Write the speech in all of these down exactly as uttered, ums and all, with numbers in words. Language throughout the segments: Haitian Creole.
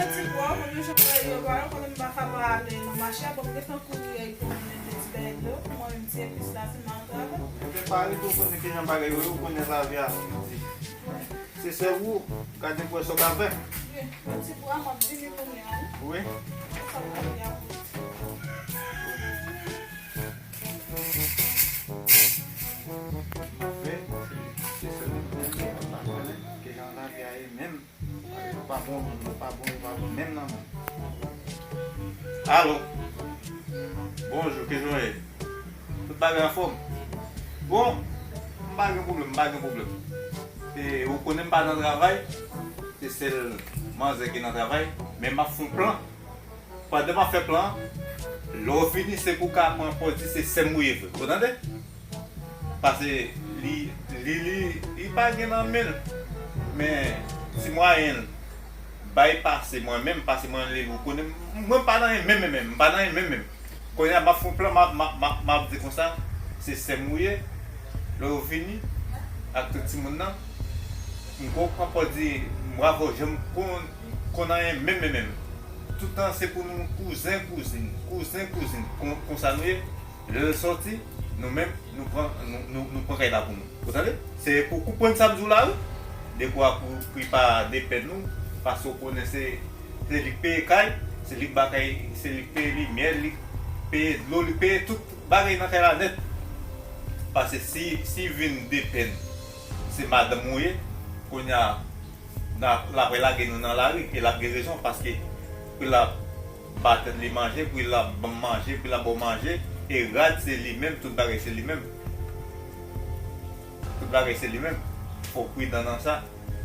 Ti bwa, ou konnen jan bagay yo, bwa, ou konnen m pa ka pa ale nan mache a, bon, m gentan kouri pou m mete ti bagay dlo pou mwen menm ti epis la, si m al travay. Ebyen, pa rete, ou konnen ki jan bagay yo ye, ou konnen lavi a. Se sèl ou, gade pou wè sa w ka fè. Wi, ti bwa, m ap vini kounye a, wi. Wi. Sa w konnen a. Fè, se sèl ou konnen, pa konnen ki jan lavi a ye menm. Pa bon, pa bon, pa bon, menm nan menm. Alo. Bonjou, kijan w ye? Tout bagay anfòm? Bon, m pa gen pwoblèm, m pa gen pwoblèm. E, ou konnen m pa nan travay, se sèl manzè ki nan travay, men m ap fè yon plan. Pandan m ap fè plan an, lè w vini, se pou w ka pran pòz di se sè m ou ye vre. Ou tande? Paske li, li, li, li pa gen nan men l. Men, ti mwayen l, bay pase mwen menm, pase mwen li, ou konnen, mwen m pa nan anyen menm, menm, menm, m pa nan anyen menm, menm. Kounye a, m ap fè yon plan, m ap, m ap, m ap, m ap di konsa, se sè m ou ye, lè w vini, ak tout timoun nan, m gon pran pòz di, m bravo, jan m konn, konn anyen menm, menm, menm. Tout tan se pou nou kouzen, kouzin, kouzen, kouzin, kon, konsa nou ye. Lè l sòti, nou menm, nou pran, nou, nou, nou pran kay la pou nou. Ou tande? Se pou konprann sa m di w la, wi. Dekwa pou, pou li pa depann nou, paske w konnen se, se li k peye kay, se li k ba kay, se li k peye limyè, li k peye dlo, li k peye tout bagay nan kay la nèt. Paske si, si vin depann, se madanm ou ye, kounye a, N ap, l ap lage nou nan lari, e l ap gen rezon, paske pou l ap ba tèt li manje, pou l ap ban m manje, pou l ap ba w manje, e rad se li menm, tout bagay se li menm. Tout bagay se li menm. Fò w pridan nan sa.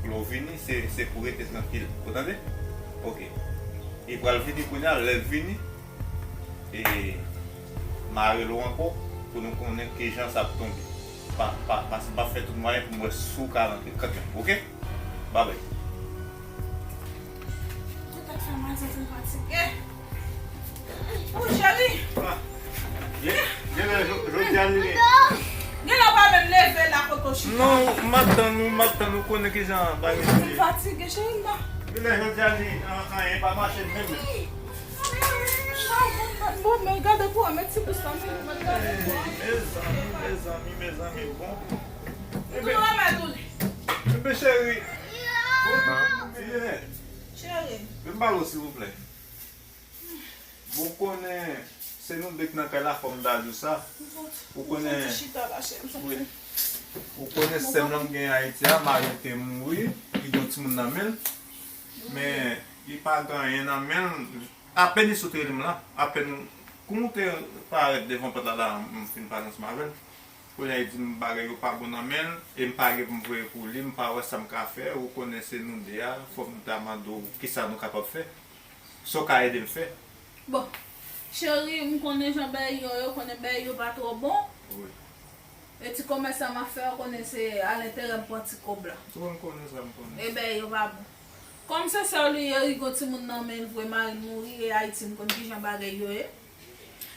Lè w vini, se, se pou w rete trankil. Ou tande? Oke. Li pral vini kounye a, lè l vini, e, m a rele w ankò pou nou konnen kijan sa ap tonbe. Pa, pa, paske m ap fè tout mwayen pou m wè si w ka rantre kanmenm, oke? Babay. Tèt fè mal, santi m fatige. Ou, cheri! Ah. Gen, genlè jodi a li. Genlè w pa menm leve la kote w chita. Non, m ap tann ou, m ap tann ou, konnen kijan bagay yo ye. M fatige, cheri, m pa. Genlè jodi a li, an, anyen pa mache menm. Bon, men gade pou mwen, men ti bous la, men gade pou mwen. Mezanmi, mezanmi, mezanmi, bon. Ebyen, ebyen, cheri. Bon, ebyen, cheri. Men m pale w, silvouplè. Bon, ou konnen, se nou de k nan kay la, fò m ta di w sa. Ou konnen, wi. Ou konnen sè m nan m gen Ayiti a, mari l te mouri, li gen yon timoun nan men l. Men, li pa gen anyen nan men l. Apèn li sot rele m la, apèn kou m te parèt devan pòt la, la, m fin pale ansanm avè l. Kounye a, li di m bagay yo pa bon nan men l, e m pa gen pou m voye pou li, m pa wè sa m ka fè, ou konnen se nou de a, fò m ta mande w kisa nou kapab fè, sa w ka ede m fè. Bon, cheri, m konnen jan bagay yo ye, ou konnen bagay yo pa twò bon. Wi. E ti komès sa m ap fè, ou konnen se a lenterè m pran ti kòb la. Wi, m konnen sa, m konnen. E bagay yo pa bon. Kòm se sè w li ye, li gon timoun nan men l vre, mari l mouri, e Ayiti m konn kijan bagay yo ye.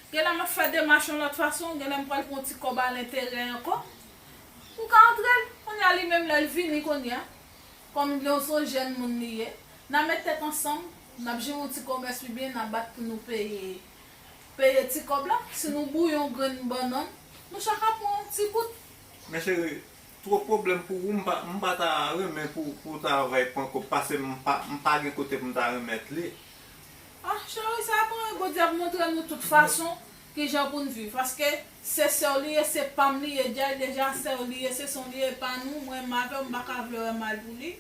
Genlè m ap fè demach yon lòt fason, genlè m pral pran ti kòb a lenterè ankò. M ka antre l, kounye a li menm lè l vini kounye a. Kòm li se yon jèn moun li ye, n a met tèt ansanm, n ap jere yon ti komès wi byen, n a bat pou nou peye, peye ti kòb la. Si nou bouyi yon grenn bannann, nou chak ap pran yon ti bout. Men cheri, twòp pwoblèm pou ou, m pa, m pa ta renmen pou, pou w ta vay pran kòb, paske m pa, m pa gen kote pou m ta remèt li. Ah, cheri, sa bon, Bondye ap montre nou tout fason kijan pou n viv. Paske se sè w li ye, se pa m li ye, djay deja sè w li ye, se son li ye, pa nou, mwen m avè w, m pa ka vle wè mal pou li.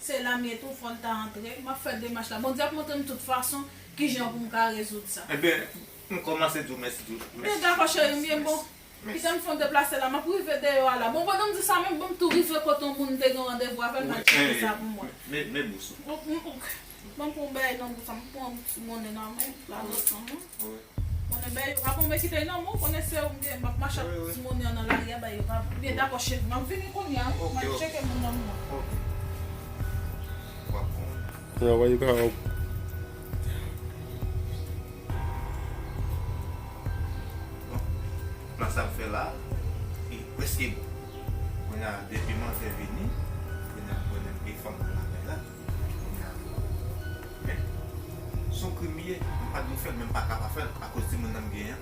Se la m ye tou, fò l ta antre. M ap fè demach la. Bondye ap montre m tout fason kijan pou m ka rezoud sa. Ebyen, m kòmanse di w mèsi tou. Mèsi. Byen, dakò, cheri, m byen bon. Kite m fè yon deplase la, m ap rive deyò a la. Bon, pandan m di sa menm, bon, m tou rive kote yon moun m te gen randevou avè l, m al tcheke sa pou mwen. Men, men bous ou. Bon, m, ok. Bon, pou m bay nan bous la, m pran yon ti monnen nan men, la dòt nan men. Wi. Konnen bay yo pa konn kite nan men, konnen se ou m gen, m ap mache ak ti monnen an nan lari a, bay yo pa. Byen, dakò, cheri, m ap vini kounye a, wi, m al tcheke moun nan men. Ok. W ap pran. Travay yo ka. Bon, plan sa m fè la, li prèske bon. Kounye a, depi manzè vini, kounye a, konnen e fanm nan lakay la. Kounye a, men, Yon krim li ye, m pa t dwe fè l, men m pa ka pa fè l, akoz timoun nan m genyen an,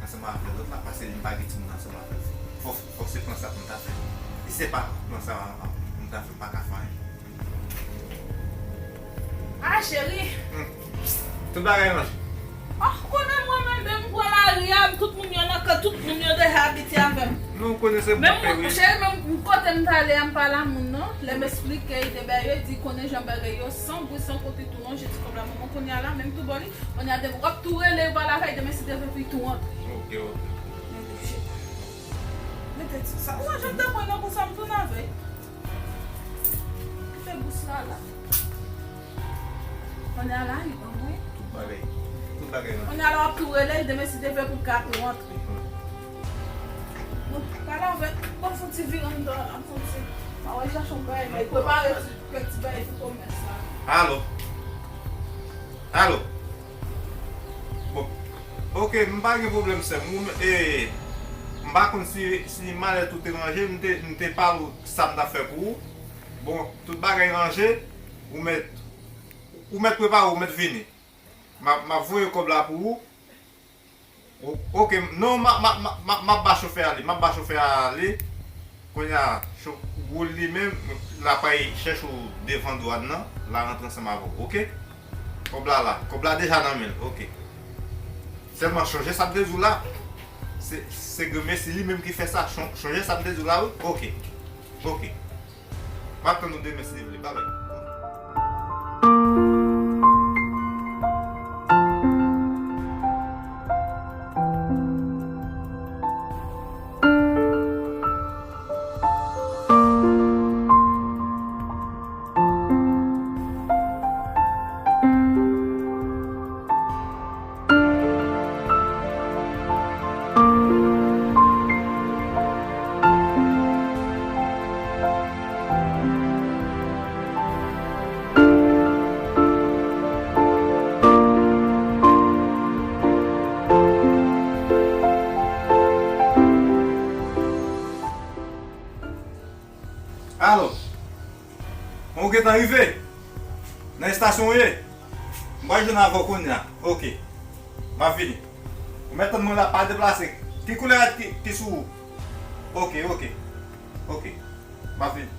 ansanm avè lòt la, paske li m pa gen timoun ansanm avè l. Fò, fò se plan sa pou m ta fè. E se pa plan sa pou m ta fè, m pa ka fè anyen. Ah, cheri. Hmm. Tout bagay manje. Ah, ou konnen mwen menm, depi m pran lari a, tout moun yo nan kè, tout moun yo deja abitye avè m. Non, ou konnen se bon. Menm mwen, cheri, menm kote m t ale a, m pa la moun non. Lè m esplike, de bagay yo di, konnen jan bagay yo, san bri, san konte, tou lonje ti kòb la. Manman kounye a la, menm tou bò li, kounye a depi w ap tou rele, yo pa lakay, demen si Dye vle pou li tou antre. Ok, ok. Mete ti sa. Ou wè jan m te pran nan kou sa, m tounen avè l. Kite bous la la. Kounye a la, li ban mwen. Tout bagay. Tout bagay nan. Kounye a la, w ap tou rele l, demen si Dye vle pou l ka tou antre. Bon, pale avè l. Bon, fon ti vire anndan la, fon ti. Mwen wè chache yon bagay, mwen prepare ti, kèk ti bagay pou komès la. Alo? Alo? Bon. Ok, m pa gen pwoblèm, sè m. Ou, e, m pa konn si, si malèt ou te ranje, m te, m te pale w sa m t ap fè pou ou. Bon, tout bagay ranje, ou mèt, ou mèt prepare, ou mèt vini. M ap, m ap voye kòb la pou ou. O-, ok, non, m ap, m ap, m ap, m ap, m ap ba chofè a li, m ap ba chofè a li. Kounye a, cho-, woul li menm, l ap al chèche w devan dwàn nan, l a rantre ansanm avè w, ok? Kòb la la, kòb la deja nan men l, ok. Sèlman chonje sa m te di w la, se, se granmesi li menm ki fè sa, chon-, chonje sa m te di w la, wi, ok, ok. M ap tann ou demen si Dye vle. Babay. Alo. Ou gentan rive? Nan estasyon w ye? M pral jwenn avè w kounye a. Ok. M ap vini. Ou mèt tann mwen la, pa deplase. Ki koulè rad ki, ki sou ou? Ok, ok. Ok. M ap vini.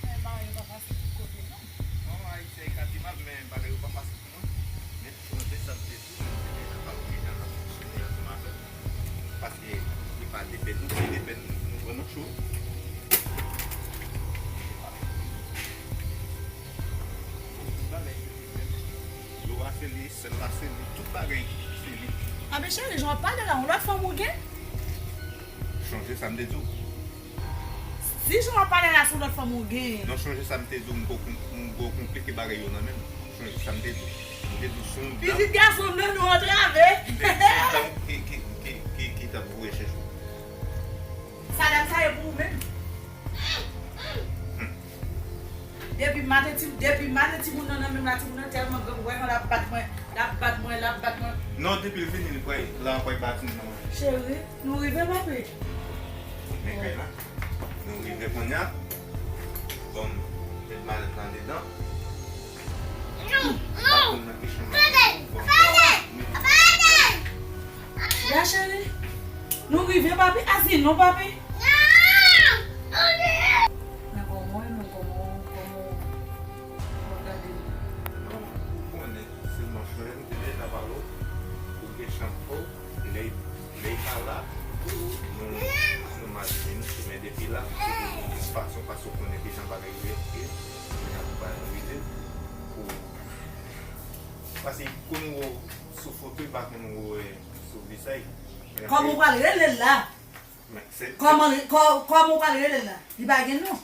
Men bagay yo pa fasil tout kote non. Non, Ayisyen ka di mal, men bagay yo pa fasil pou mwen. Men chonje sa m te di w, men m te deja pale w ki jan l ap fonksyone ansanm avè m. Paske li pa depann nou, li depann nou vrèman cho. Tout bagay se li menm. Dlo a se li, sèl la se li, tout bagay se li. Anben cheri, jan w ap pale la, yon lòt fanm ou gen? Chonje sa m te di w. Si jan w ap pale la, se yon lòt fanm ou gen. Non, chonje sa m te di w, m poko, m poko konplike bagay yo nan men m. Chonje sa m te di w. M te di w se yon dam. Pitit gason m nan nou antrave. M te di w se yon dam ki, ki, ki, ki, ki t ap voye chèche w. Sa dam sa ye pou ou menm? Depi maten ti, depi maten timoun nan nan men m la, timoun nan tèlman gran, ou wè jan l ap bat mwen, l ap bat mwen, l ap bat mwen. Non, depi l vini, li kwè, la kwè bati m nan mwen. Cheri, nou rive, papi? Men kay la. Nou rive kounye a. Bon, met malèt la dedan. Non, non. Bat m nan kichenn nan. Bon, bon, met. Ya cheri, nou rive, papi. Asi non, papi. Men kòman, men kòman, kòman w ap gade m? Non, ou konnen, se mwen frè m te deja pale w, ou gen chans pou w, lè, lè l pa la, nou, nou marye, nou chemen depi la, se pou nou yon fason, paske ou konnen kijan bagay yo ye, ok? Kounye a pou bagay nou rive, pou, paske konn ou sou foto, pa konn ou, eh, sou vizaj. Kòman ou pral rele l la? Men se, se kòman, kò-, kòman ou pral rele l la? Li pa gen non.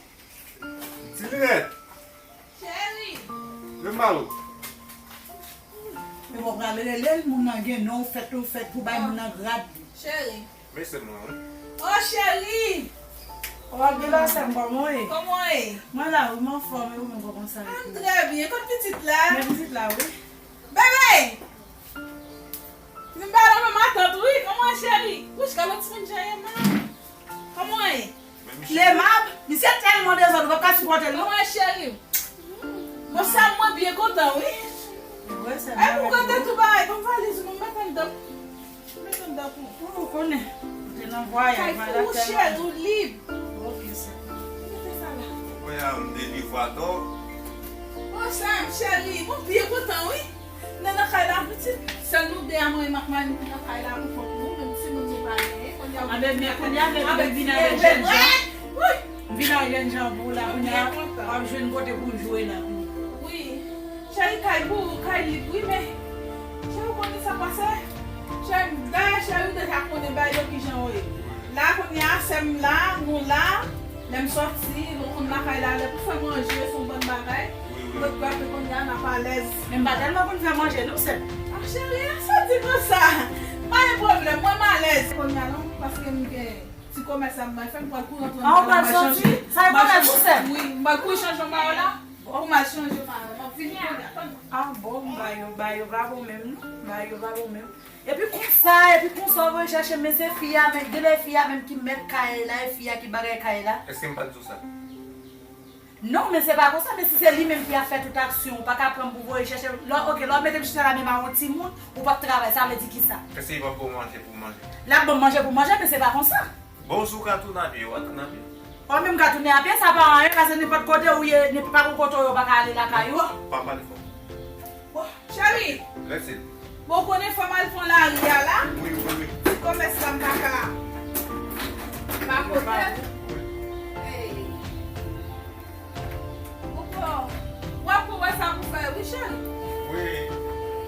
Ti linèt. Cheri. Lè m ba l ou. Men w ap pral rele l, moun nan gen non, ou fèt, ou fèt pou bay moun nan grad li. Cheri. Men se mwen, wi. Oh, cheri! W ap gen la, sè m, kòman w ye? Kòman w ye? Mwen la, wi, m anfòm, e ou menm, kòman sa ye? Ah, m trè byen. Kot pitit la? Men pitit la, wi. Bebe! Vin ba nan men matant, wi. Kòman w ye, cheri? Wouch, gade timoun jan ye, man. Kòman w ye? Clemab, misye tèlman dezòd, ou p ap ka sipòte l, non. Kòman w ye, cheri? Bon, sè m, mwen byen kontan, wi. Ay, pou kote tou bagay, ban m valiz ou, non, m met anndan. M met anndan pou ou. Ou konnen, ou te nan vwayaj, cheri, ou lib. Ok, sè. Mete sa la. Kounye a, m delivre atò. Bon, sè m, cheri, mwen byen kontan, wi. Nou nan kay la, pitit. Sèl nou de a, mwen e Makmani ki nan kay la pou kont nou, menm timoun nou pa genyen. Kounye a, anben, men kounye a, men vin avèk jènjan. Wi. Vin avèk jènjan pou ou la, kounye a, w ap jwenn kote pou w jwe la. Wi. Cheri, kay pou ou, kay lib, wi, men cheri, ou konnen sa pase? Cheri, dayè, cheri, ou deja konnen bagay yo kijan yo ye. La, kounye a, sè m la, nou la. Lè m sòti, nou konn lakay la, lè pou fè manje, se yon bann bagay. Wi, wi. Lòt kote, kounye a, n ap alèz. Men m pa tèlman konn fè manje, non, sè m. Ah, cheri, sa di konsa? Pa gen pwoblèm, mwen, m alèz. Kounye a, non, paske m gen ti komès la, m pral fè, m pral kouri antre nan kay la, m pral chanje. Sa e komès ou, sè m? Wi, m pral kouri chanje mayo la. Pou m al chanje mayo, m ap vini kounye a, tann mwen. Ah, bon, bagay yo, bagay yo pa bon menm, non. Bagay yo pa bon menm. Epi konsa, epi konsa, w voye chèche, men se fi a, men genlè fi a menm ki mèt kay la, e fi a ki bagay kay la. Èske m pa t di w sa? Non, men se pa konsa, men si se li menm ki ap fè tout aksyon, ou pa ka pran m pou voye chèche. Lè, ok, lè w mete m chita la menm a yon timoun, ou p ap travay, sa vle di kisa? Èske li p ap ba w manje pou w manje? L ap ban m manje pou m manje, men se pa konsa. Bon, si w ka tounen a pye, w a tounen a pye. Ou menm ka tounen a pye, sa pa anyen, paske nenpòt kote ou ye, nenpòt kote ou ye, ou pa ka ale lakay ou. Pa pale fò. Bon, cheri. Lèse. Bon, konnen fò m al pran lari a la. Wi, wi, wi. Ti komès la m pa ka. Pa kote. Wi. Hey. Ou pran, w ap pran wè sa pou fè, wi, cheri. Wi.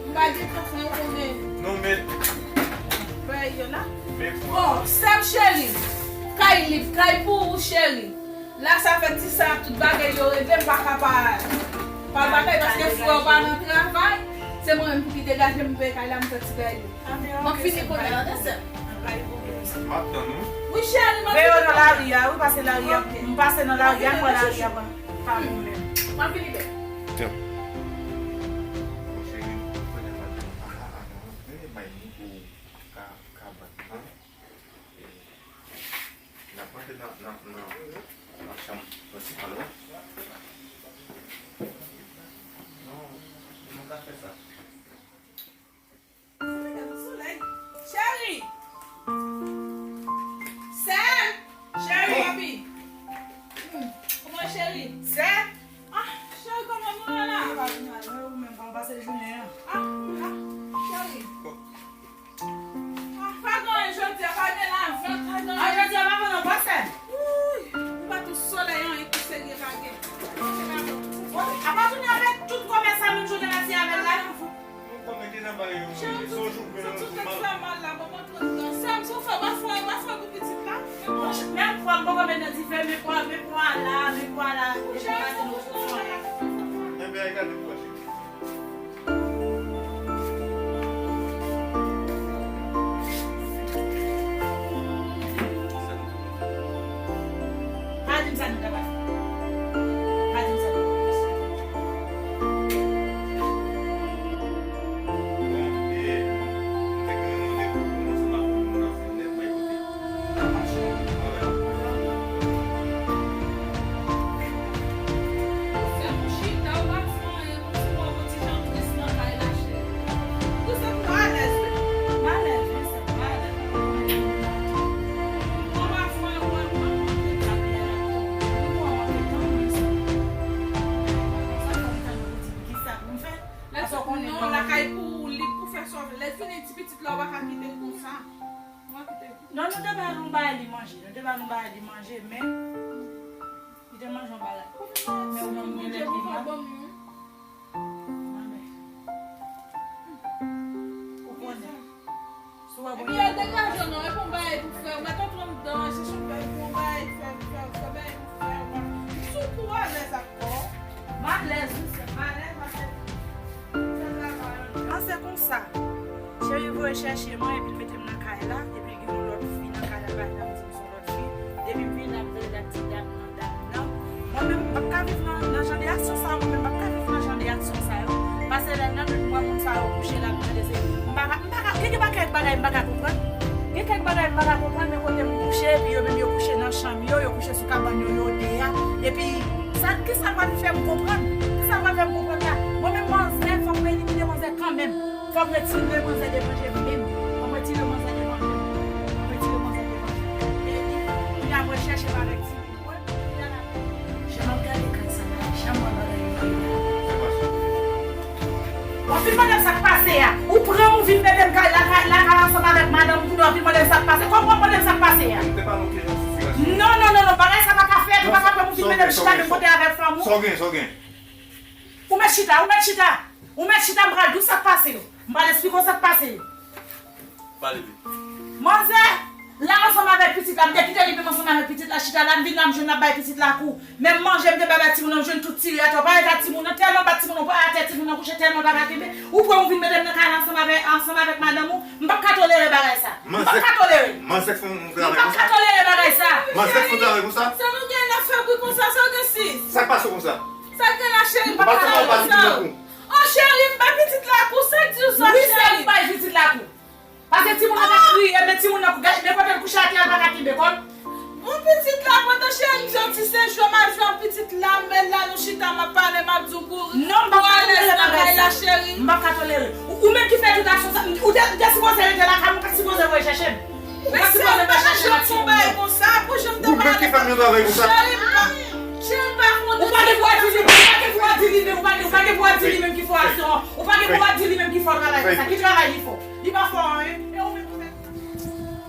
M pa gen tan fè, ou konnen. Non, men. Fè yo la. Men pran. Bon, sè m cheri. Kay lib, kay pou ou, cheri. La, sa fè ti sa, tout bagay yo regle, m pa ka pa, pa bagay, paske frè w pa nan travay. Se mwen menm pou ki degaje m, m peye kay la, m fè ti bagay yo. M ap fini kounye a, tande, sè m. M ap tann ou. Wi, cheri, m ap vini. Veye w nan lari a, wi, pase lari a. Ok. M pase nan lari a, m wè lari a pa, pa bon menm. M ap vini, bebe. Bon, cheri, m konnen m ap vini. Ah, ah, ah, non. Men bay nou pou ka, ka bat, non? E, n ap rantre nan, nan, nan, nan chanm prensipal la. Non, nou ka fè sa. Cheri! Sè m! Cheri! Papi! Hmm. Kòman cheri? Sè m! Ah, cheri, kòman nou ye la? Ou menm, kòman w pase jounen an? Ah, ah, cheri. Ah, pa gen anyen jodi a, pa gen lavant, pa gen anyen. Ah, jodi a pa bon non, pase. Wouy, nou pa tou solèy anyen ki serye pa gen. Apa tounen avèk tout komès sa menm jounen an se avè l la. Cheri, tout, tout tèt fè mal la, bon, mwen pran tan. Sè m, si w fè, w pa fè, w pa fè pou pitit la. Men pwa m poko met nan dife, men pwa, men pwa la, men pwa la. Cheri, fò w fè. Enben, gade pwa, cheri. Pa di m sa nou ta pral fè. Pa di m sa nou ta pral fè. Bon, e, m te gen yon randevou pou mwen ansanm ak yon moun nan Fenèk, mwen kote. Sa mache. Fè yon chita, w pa fè anyen. Ou wè w ti jan tris nan kay la, cheri. Wi, sè m, m alèz, wi. M alèz, wi, sè m, m alèz. Ou pa fè anyen, ou pa fè anyen. Sa fè m tann pou di m kisa pou m fè. Lè sot non, lakay pou ou, lib pou fè sa w vle. Lè fini, ti pitit la, ou pa ka kite l konsa. Ou pa kite l. Non, nou te ba l yon bagay li manje. Nou te ba l yon bagay li manje, men li te manje yon bagay. Men ou menm ou gen lè li mal. Amen. Ou konnen. Si w ap... Epi yo degaje w non, epi yon bagay pou fè, ou mèt antre anndan, chèche yon bagay pou yon bagay, fè, fè, fè bagay pou fè, ou pa sou kou alèz ak kò w. M alèz, wi, sè m, m alèz, paske m fè travay anndan. An se konsa, cheri voye chèche mwen, epi l mete m nan kay la, epi l gen yon lòt fi nan Gen kèk bagay m pa ka konprann. Gen kèk bagay m pa ka konprann, men kote m kouche, epi yo menm yo kouche nan chanm yo, yo kouche sou kabann yo, yo de a. Epi, sa, kisa l pral fè m konprann? Kisa l pral fè m konprann la? Mwen menm manzè, fòk mwen elimine manzè kanmenm. Fòk m retire manzè devan je m menm. Fòk m retire manzè devan je m. Fòk m retire manzè devan je m. Epi, kounye a mwen chèche m avèk ti Jan m ap gade kay sa la, jan m wè bagay yo ye la. W ap vin mande m sa k pase a. Ou pran m, ou vin mete m kay lakay, lakay ansanm avèk madanm ou, kounye a w ap vin mande m sa k pase. Kòman w ap mande m sa k pase a? Non, non, non, non, bagay sa pa ka fèt, ou pa ka pran m, ou vin mete m chita menm kote avèk fanm ou. Sa w gen, sa w gen? Ou mèt chita, ou mèt chita. Ou mèt chita, m pral di w sa k pase yo. M pral esplike w sa k pase yo. Pale vit. Manzè, la ansanm avèk pitit la, m te kite li menm ansanm avèk pitit la, chita la, m vin la, m jwenn l ap bay pitit la kou. Menm manje, m te bay, bay timoun nan, m jwenn tout tire atè. Ou pa ret ak timoun nan, tèlman bat timoun nan, ou pa atè timoun nan kouche, tèlman pa ka kenbe. Ou pran, ou vin mete m nan kay la ansanm avèk, ansanm avèk madanm ou. M p ap ka tolere bagay sa. M p ap ka tolere. Manzè k fè yon travay konsa. M p ap ka tolere bagay sa. Manzè k fè yon travay konsa. Sa nou gen nan fèbri konsa, sa w gen sis? Sa k pase konsa? Sa k gen la, cheri? M p ap ka tolere sa. Oh, cheri, m bay pitit la kou, sa k di w sa, cheri? Wi, cheri, bay pitit la kou. Paske timoun nan t ap kriye, men timoun nan, men kote l kouche atè a, l pa ka kenbe kò l. Bon, pitit la, pandan cheri m fè yon ti sejou, m al jwenn pitit la, m met la, nou chita, m ap pale, m ap di w pou, non, m p ap ka tolere bagay sa. Cheri. M p ap ka tolere. Ou, ou menm ki fè tout aksyon sa, ou te, ou te sipoze rete lakay mwen, ou pa t sipoze voye chèche m. Ou pa t sipoze voye chèche m ak timoun yo. Ou menm ki fè m yon travay konsa. Cheri, m pa, cheri, m pa konnen. Ou pa gen dwa di li, ou pa gen dwa di li, men ou pa, ou pa gen dwa di li menm ki fè aksyon an. Ou pa gen dwa di li menm ki fè travay konsa. Ki travay li fè? Li pa fè anyen. E ou menm ou fè.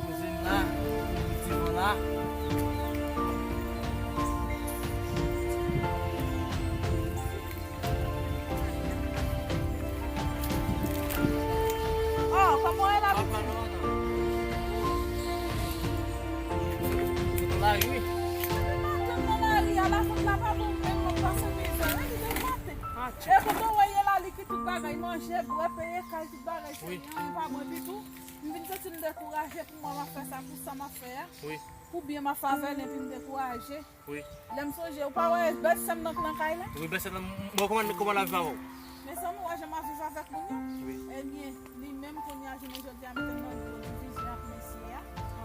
Kouzin la, divan la. Oh, kòman w ye la, pitit? Nan lari, wi. Depi maten m nan lari a, la, fòk la pa bon menm, mwen pase mizè, wi, li depi maten. E kote w ye la, li ki tout bagay, manje, bwè, peye kay, tout bagay, se li pa bon ditou. M vin santi m dekouraje pou mwen, m ap fè sa pou sa m ap fè a. Wi. Pou byen m ap fè avè l, epi m dekouraje. Wi. Lè m sonje, ou pa wè bèlsè m nan, nan kay la? Wi, bèlsè m nan, m, m wè kòman, kòman l ap viv avè w. Mezanmi, w wè jan m ap viv avèk moun yo? Wi. Ebyen, li menm kounye a, jounen jodi a, mete m nan gwo divizyon ak mesye a.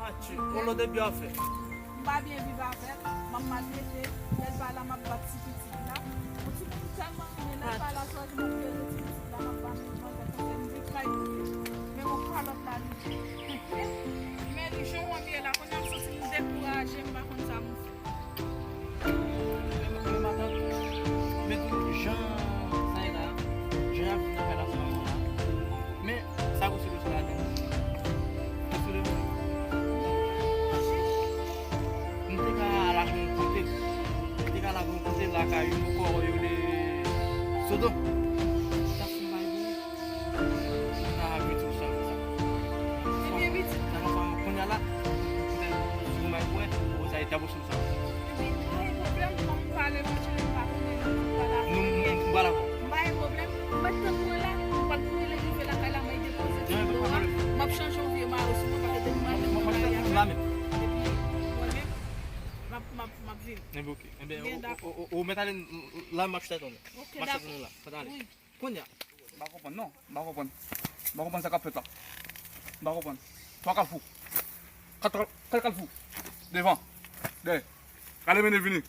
Atchè, yon lòt epi afè. M pa byen viv avè l, m ap maltrete, lè l pa la, m ap bat ti pitit la. Yon timoun m tèlman renmen, lè l pa la, chwazi m ap plede ti pitit la, m ap bat l, m ap bat l, m di, "Kay kote?" Men yon kalòt la, li. Men li jan w ap ye la, kounye a m santi m dekouraje, m pa konn sa pou m fè. Men, men matant, men tou jan sa ye la, jan y ap viv nan kay la ansanm avè w la. Men sa k osi dosye ladan. Dosye de m te ka al achte yon kote. M te ka al achte yon kote lakay yon kò yo rele Sodo. Sa fè m pa gen. Sa vle di sa, sa. Ebyen, pitit. Nan fanm kounye a la, si w mèt wè, ou sa e dabosou sa. Ebyen, pa gen pwoblèm, kòm m pa levanjil, m pa konnen nou tout pale avè l. Nou, nou, nou pale avè w. Pa gen pwoblèm, ou mèt tann mwen la, ou pral kouri lè rive lakay la, mwen depoze ti dlo a, m ap chanje yon vye mayo sou mwen, paske depi maten m nan lari a. Mwen menm. Epi, mwen menm, m ap, m ap, m ap vini. Ebyen, oke. Ebyen, ou, ou, ou, ou mèt ale, la, m ap chita tann ou. Oke, dakò. M ap chita tann ou la. Mèt ale. Wi. Kounye a. M pa konprann, non. M pa konprann. M pa konprann sa k ap fèt la. M pa konprann. Twa kalfou. Kat, kat kalfou. Devan. Dèyè. Rale mennen vini.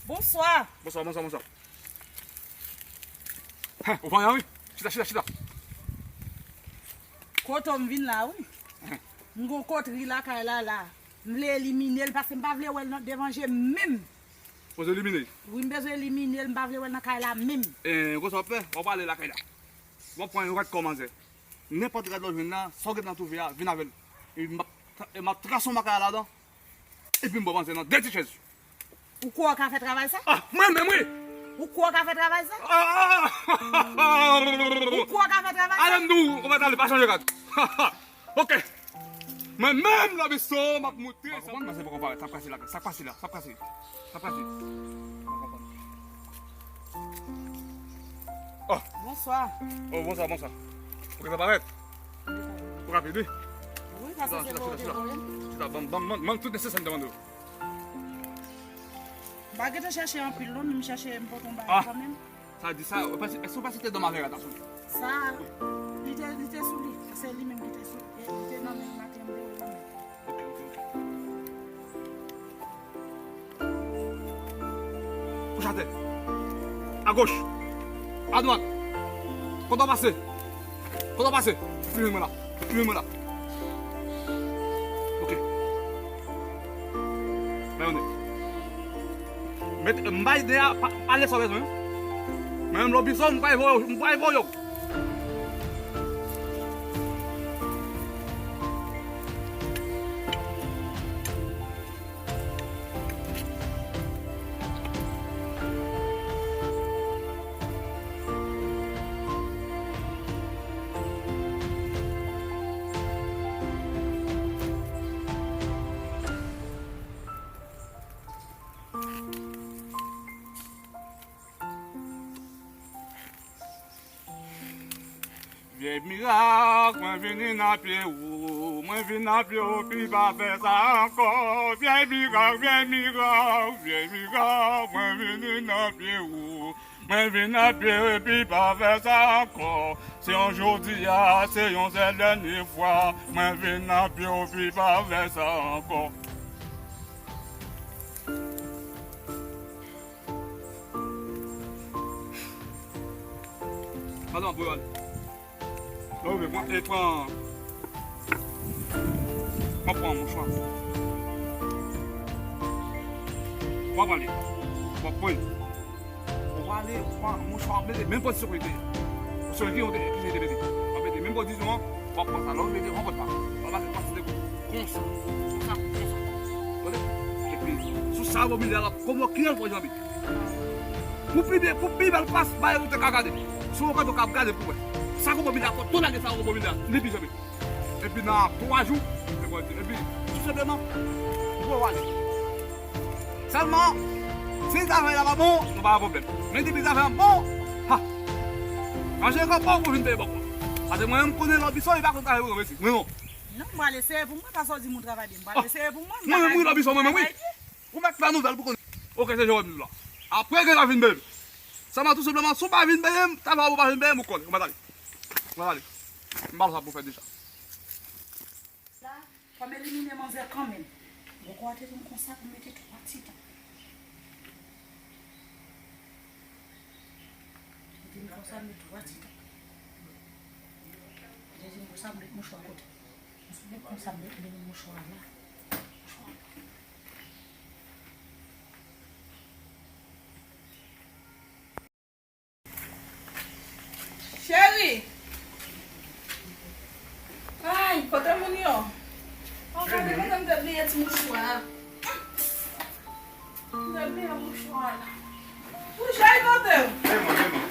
Bonswa. Bonswa, bonswa, bonswa. Hen, ou vanyan, wi. Chita, chita, chita. Kote w m vin la, wi. Hen. M gon kotri lakay la, la. M vle elimine l paske m pa vle wè l nan, devan je m menm. Poze elimine. Wi, m bezwen elimine l, m pa vle wè l nan kay la menm. E, konsa w ap fè, w ap ale lakay la. W ap pran yon rad kò manzè. Nenpòt rad lè w jwenn la, sa w gentan twouve a, vin avè l. E m ap, e m ap trase yon makaya ladan, epi m ba w manzè nan de ti chèz. Ou kwè w ka fè travay sa? Ah, mwen menm, wi! Ou kwè w ka fè travay sa? Ah! Ou kwè w ka fè travay sa? Ale m di w, ou mèt ale, pa chanje rad. Ok. Mwen menm, Lobiso, m ap moute. Pa konprann, manzè poko parèt. Sa k pase la? Sa k pase la? Sa k pase? Sa k pase? Pa konprann. Oh. Bonswa. Oh, bonswa, bonswa. Ou gentan parèt? Ou rapid, wi. Wi, paske se bon, bon. Chita, ban m, ban m, ban m, ban m tout nesesè m te mande w. M pa gentan chèche anpil, non, men m chèche, m pote yon bagay kanmenm. Sa di sa, ou pa, èske ou pa site dòm avè rad la sou li? Sa, li te, li te sou Se li menm ki te sou, e, li te nan men m maten, m te wè l nan men. Ok, ok, ok. Kouche atè. Agoch. Adwat. Kote w pase? Kote w pase? Ou jwenn mwen la. Ou jwenn mwen la. Ok. Mwen yon nèg. Met, m bay de a, pa, pa lè sa bezwen. Mwen menm lòbison, m pral voye, m pral voye w. Vyèy mirak, mwen vini nan pye ou, mwen vin nan pye ou, pi pa fè sa ankò. Vyèy mirak, vyèy mirak, vyèy mirak, mwen vini nan pye ou, mwen vin nan pye ou, pi pa fè sa ankò. Se yon jodi a, se yon sèl dènye fwa, mwen vin nan pye ou, pi pa fè sa ankò. Pardon, pou yo ale. Lè w rive, pran, e, pran, pran, pran mouchwa. W ap ale. W ap pran. W ale, w pran mouchwa, w ap mete menm pozisyon ke w te ye. Pozisyon ki w te ye, ki jan w te mete. W ap mete menm pozisyon an, w ap pran sa. Lè w mete, w ap pran sa. W ap pase konsa. Konsa, konsa. Tande? Epi, sou sa, w ap mete la, kòman ki jan l pran janbe. Pou pi byen, pou pi bèl pas, bay ou te ka gade. Si w gade, w ka ap gade pou wè. Sa konbo milya, fò tou lage sa konbo milya, li pi janbe. Epi nan twa jou, se konn di. Epi, tou senpleman, ou pran w ale. Sèlman, si zafè la pa bon, nou pa gen pwoblèm. Men depi zafè an bon, ha! Manje yon kanpo pou vin peye bòkò. Paske mwen menm konnen lòbison, li pa konn travay pou mwen, mesi. Mwen non. Non, m pral eseye pou mwen, paske w di moun travay byen. M pral eseye pou mwen, m pa ka di. Mwen menm, wi, lòbison, mwen menm, wi. Ou mèt fè nouvèl pou konnen. Ok, se Jewòm nou la. Apre ke l a vin benyen m. Sèlman tou senpleman, si w pa vin benyen m, ta va ou pa vin benyen m, ou kòle. Ou mèt ale. Ou mèt ale. M pa sa pou fè deja. La, fò m elimine manzè kanmenm. Bòkò a te vin konsa pou mete twa titan. Li te vin konsa, m met twa titan. Li te vin konsa, m met mouchwa kote. M sou met konsa, m met mouchwa la. Mouchwa la. Cheri! Ay, kote moun yo? Oh, gade kote m te bliye ti mouchwa a. M te bliye mouchwa a. Ou jay kote? Vin mwen, vin mwen.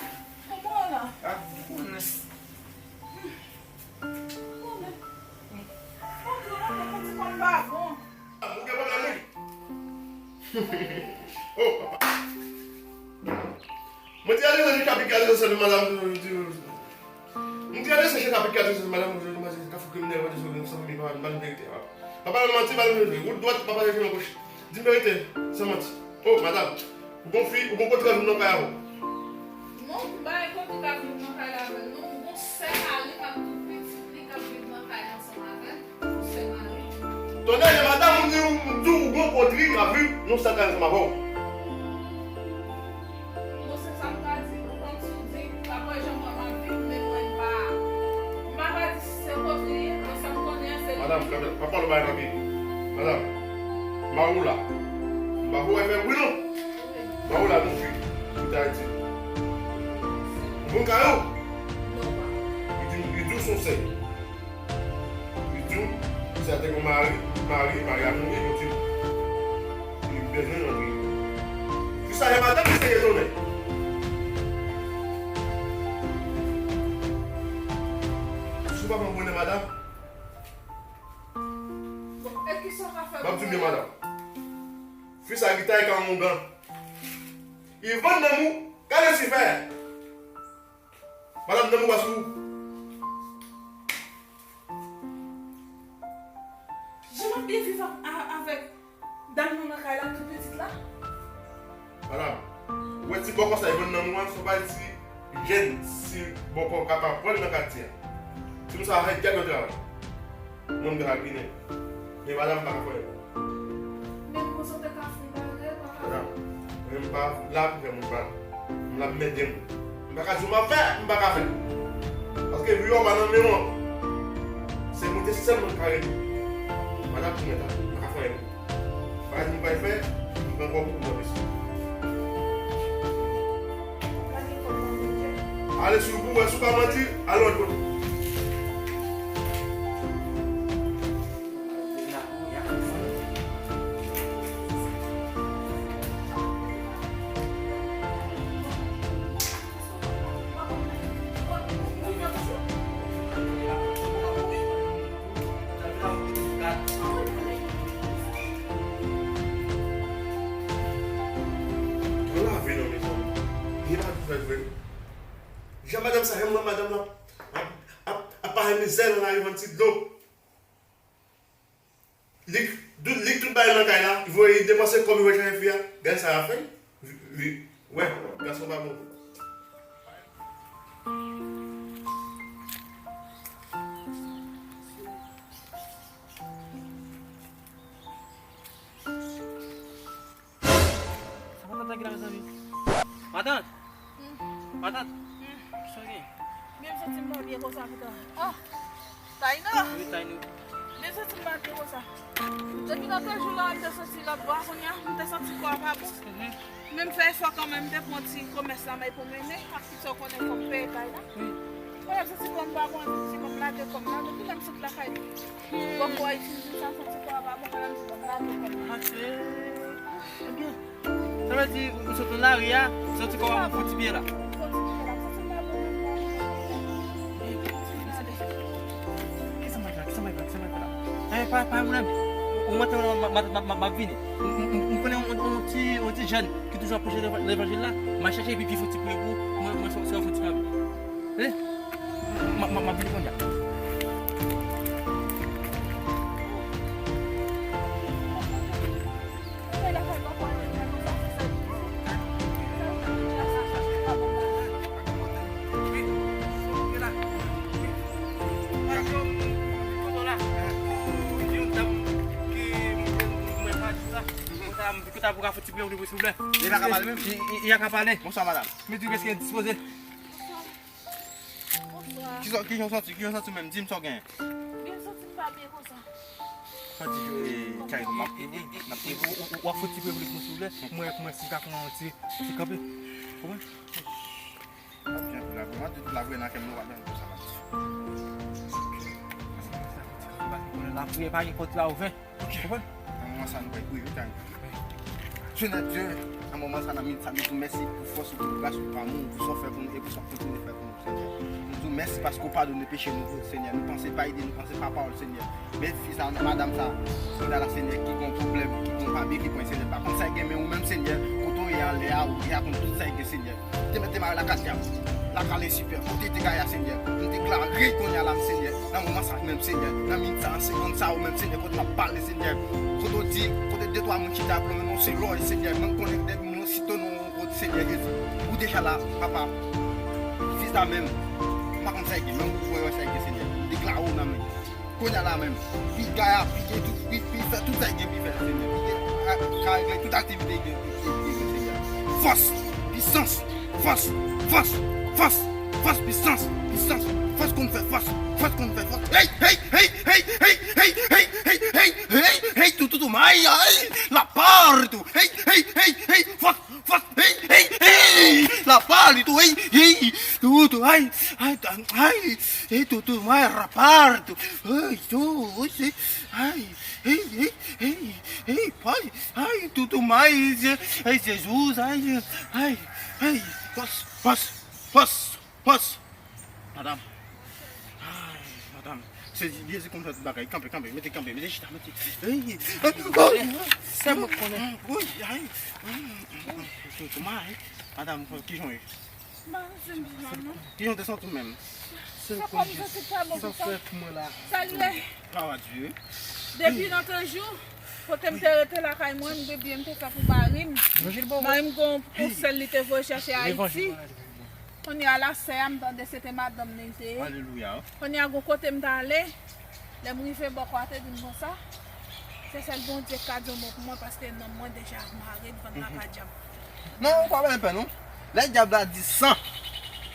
Kòman w la? Ah, ou konnen. Ou konnen. Ou konnen, ou konnen ti kòn pa bon. Ou gen pwoblèm, wi. Oh, papa. Mwen te ale nan chapit kat vèsè de madanm. Mwen te ale nan chapit kat vèsè de madanm, mwen te ka fè kriminèl, mwen te jwe nan sanmi, pa, pa, pa verite, papa. Papa, nan manti, pa nan verite. Wout dwat, papa, nan goch. Di verite, san manti. Oh, madanm. Ou gon fi, ou gon kote ka vin nan kay avè w? Non, m pa gen kote ka vin nan kay la avè l, non. M gon sè mari k ap tou pitit li k ap viv nan kay la ansanm avè l. Tonnè, madanm, m di w, m di w, ou gon kote ka viv nan sèl kay ansanm avè w. Bon, se sa m ka di, ou konn si w di, pa kwè jan mwen m ap viv, men mwen m pa, m pa ka di si se kote li ye, men sa m konnen an se li. Madanm, kanpe, pa pale bay papi. Madanm, mari w la. M pa pou wè fè bri non. Mari w la, nou fi, ki te Ayiti. Ou konn kay ou? Li di, li di w se yon sè. Li di w, si sa te gon mari, mari, mari a mouri, yo di w. Li bezwen yon pri. Kisa e madanm li se etone. Si w pa pran bonè madanm. Bon, e kisa w ka fè pou mwen? M ap di w byen, madanm. Fi sa ki ta e ka yon gan. Li vann nanm ou, gade si fè. Madanm, nanm ou pa sou ou. Jan m ap byen viv a, a, avèk dam nan nan kay la, tout pitit la. Madanm, ou wè ti bòkò sa, li vann nanm ou an, se pa ti jèn, si bòkò kapab pran nan katye a. Si m sa fè kèk lòt travay. Mwen m te ka ginen. Men madanm pa ka fè. Men konsa w te ka fè yon bagay, papa. Madanm, mwen m pa la pou fè moun pa. M la pou mèt de moun. M pa ka di w m ap fè, m pa ka fè. Paske vi w pa nan men w ankò. Se mwen te sèlman ka rete. Madanm pou mèt la, m pa ka fè anyen. Bagay m pral fè, m pran kòb pou mwen mesye. Ale sou pou wè si w pa manti, al lòt kote. Yo lave non, mezanmi. Li pa vin fè vre. Jan madanm sa, jan madanm nan ap, ap, ap pase mizè nan lari vann ti dlo. Li, li tout bagay nan kay la, li voye, li depanse kòb, li voye chache fi a. Gade sa l ap fè. Li, li, wè, gason pa bon. Sa matant la ki la, mezanmi? Matant! Matant! Kisa w gen? Men m santi m pa byen konsa, poutan. Ah! Taino! Wi, Taino. Men m santi m pa byen konsa. Depi lòt jou la, m te santi lòt bò a, kounye a, m te santi kò a pa bon. Men m fè efò kanmenm, m te pran ti komès la, men pou mennen, ak ti sa w konnen fò m peye kay la. Wi. Mwen, m santi kò m pa bon, m di, bon, m lage kò m la, depi lè m sot lakay li. Bon, pou itilize sa, santi kò a pa bon, mwen menm, mwen lage kò m. Mache. Ebyen, sa vle di, ou sot nan lari a, santi kò a fon ti pye la. Fon ti pye la, santi m pa bon menm, mwen. Kisa m ap fè la? Kisa m ap fè la? Kisa m ap fè la? Eh, pa, pa, mwen menm. Ou mwen, mwen, mwen, mwen, mwen, mwen vini. M, m, m, m konnen yon, yon ti, yon ti jèn ki toujou ap preche leva-, levanjil la. M a chèche epi pi fon ti pye pou mwen, mwen, mwen, mwen fon ti pye. Eh? M ap, m ap, m ap vini kounye a. Li pa ka pale menm? Li, li, li pa ka pale. Bonswa, madanm. Mesye, èske dispoze? Bonswa. Ki sa, ki jan w santi, ki jan w santi w menm? Di m sa w genyen. Byen, m santi m pa byen konsa. Sa di, eh, Taino, m ap ede, m ap ede. Ou, ou, ou, w ap fouti pran pou li, silvouplè? Mwen, mwen, si m ka pran yon ti, ti kanpe. Konprann? M ap byen, la, m ap di tout la vrè nan kè m, nou pa byen konsa, m ap di. Lapriyè pa gen kont la ouvè. Ok. Konprann? Nan moman sa, nou pral priye, wi, Taino. Senyè Dye, nan moman sa, nan minit sa, nou di w mèsi pou fòs ou, pou gras ou, pou amou ou, pou sa w fè pou nou e pou sa w kontinye fè pou nou, Senyè. Nou di w mèsi paske w padone peche nou, Senyè. Nou panse pa ede, nou panse pa pawòl, Senyè. Men fi sa, madanm sa, Sila la, Senyè, ki gon pwoblèm, ki gon pa byen, ki pran, Senyè. Pa konn sa l gen, men ou menm, Senyè, kote w ye anlè a, ou deja konn tout sa l gen, Senyè. Te mete mare lakay dyab, lakay Lisifè, kote te gaye a, Senyè. M deklare kounye a la, Senyè, nan moman sa menm, Senyè, nan minit sa, nan segonn sa, ou menm, Senyè, kote m ap pale, Senyè, kote w di, kote de twa moun chita pou yo nonse lò, Senyè, mwen konnen de moun site non kote, Senyè Jezi, ou deja la, papa. Fi sa menm, m pa konn sa l gen, men ou wè sa l gen, Senyè. M deklare w nan men. Kounye a la menm, pi gaya, pi gen tout, pi, pi fè tout sa l gen, pi fè, Senyè. Pi gen, a, ka regle tout aktivite l gen, pi, pi, pi gen, Senyè. Fòs, pisans, fòs, fòs, fòs, fòs, pisans, pisans, fòs konn fè fòs, fòs konn fè fòs. Hey, hey, hey, toutou, toutou, may, ay, la partou. Hey, hey, hey, hey, fòs, fòs, hey, hey, hey, la partou, hey, hey, toutou, ay, ay, ay, hey, toutou, may, la partou. Hey, toutou, ay, hey, hey, hey, hey, pay, ay, toutou, may, hey, Jesus, ay, ay, ay, fòs, fòs, fòs, fòs. Madanm. Ay, madanm. Se Jezi konn fè tout bagay. Kanpe, kanpe, mete kanpe, mete chita, mete. Ay, ay, ay, sèl mwen konnen. Ay, ay, ay, toutou, may. Madanm, kijan w ye? M pa santi m byen non. Kijan w te santi w menm? Sèl kòm m santi pa bon pou sa. Sa fè pou mwen la. Sa l ye? Gloire à Dieu. Depi nan tan jou, kote m te rete lakay mwen, m te byen, m te fè pou mari m. Mari m gon konsèy li te voye chèche Ayiti. Kounye a la, sè a, m tande se te madanm li te ye. Alelouya. Kounye a, gon kote m t ale, lè m rive bò kò a te di m konsa, se sèl Bondye k ka di yon mo pou mwen, paske nanm mwen deja mare devan lakay dyab. Non, ou pa bay pè non. Lè dyab la di san,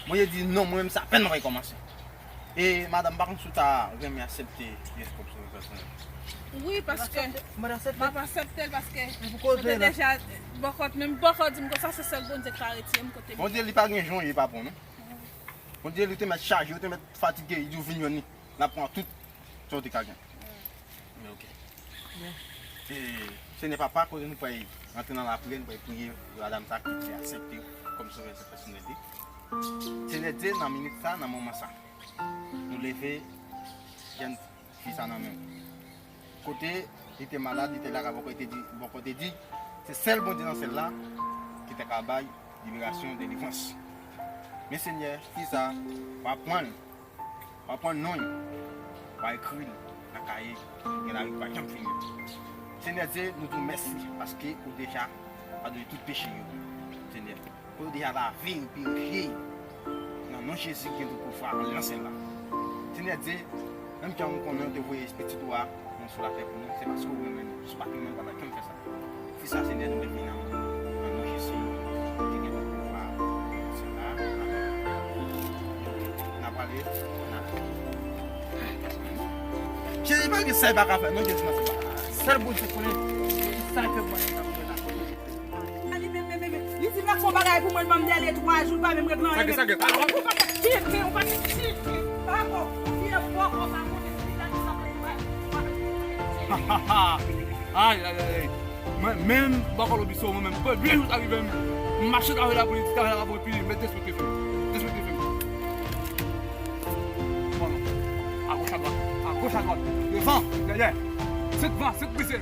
Bondye di non, mwen menm se apèn mwen kòmanse. E madanm, pa konn si w ta renmen aksepte Jezi kòm sovè pèsonèl? Wi, paske m ap aksepte l, paske mwen te deja bòkò, menm bòkò di m konsa, se sèl Bondye k ka retire m kote m ye. Bondye, li pa gen jan, li pa bon non. Bondye, li te mèt chaje, li te mèt fatige, li di w vin jwenn li. L ap pran tout sa w te ka gen. Men oke. E, Senyè Papa, kote nou pral rantre nan lapriyè, nou pral priye pou madanm sa ki te aksepte w kòm sovè pèsonèl li. Senyè Dye, nan minit sa, nan moman sa, nou leve jèn fi sa nan men w. Kote li te malad, li te la ka bòkò, li te di, bòkò te di, se sèl Bondye nan syèl la ki te ka bay liberasyon, delivrans. Men Senyè, fi sa, w a pran l, w a pran non l, w a ekri l nan kaye ki gen lavi ki pa janm fini. Senyè Dye, nou di w mèsi paske ou deja padone tout peche yo, Senyè. Kote w deja lave l, pirifye l. Nan non Jezi ki gen tout pouvwa nan syèl la. Senyè Dye, menm jan ou konnen ou te voye pitit ou a sou latè pou nou, se paske ou renmen nou. Si w pa t renmen nou, ou pa t ap janm fè sa. Fi sa, Senyè, nou leve nan, nan non Jezi ki gen tout pouvwa nan syèl la. Amèn. N ap ale, n ap Jezi pa gen sa li pa ka fè non, Jezi nan se pa. Sèl Bondye konnen ki sa l fè pou mwen nan sa mwen la. Li menm, menm, menm, li di m ap fè yon bagay pou mwen, l ban m dèle twa jou, l pa menm regle anyen. Sa gen, sa gen. Ou pa ka chite, ou pa ka chite. Pako, ou vye poko, pa konnen si la ki sa fè yon bagay. Ay, ay, ay, ay. Mwen menm, Bako Lobiso, mwen menm, premye jou sa rive m, m mache travay la pou li, travay la pou li, men derespekte fi m. Derespekte fi m. Bon, agoch, adwat, agoch, adwat, devan, dèyè, se devan, se brize.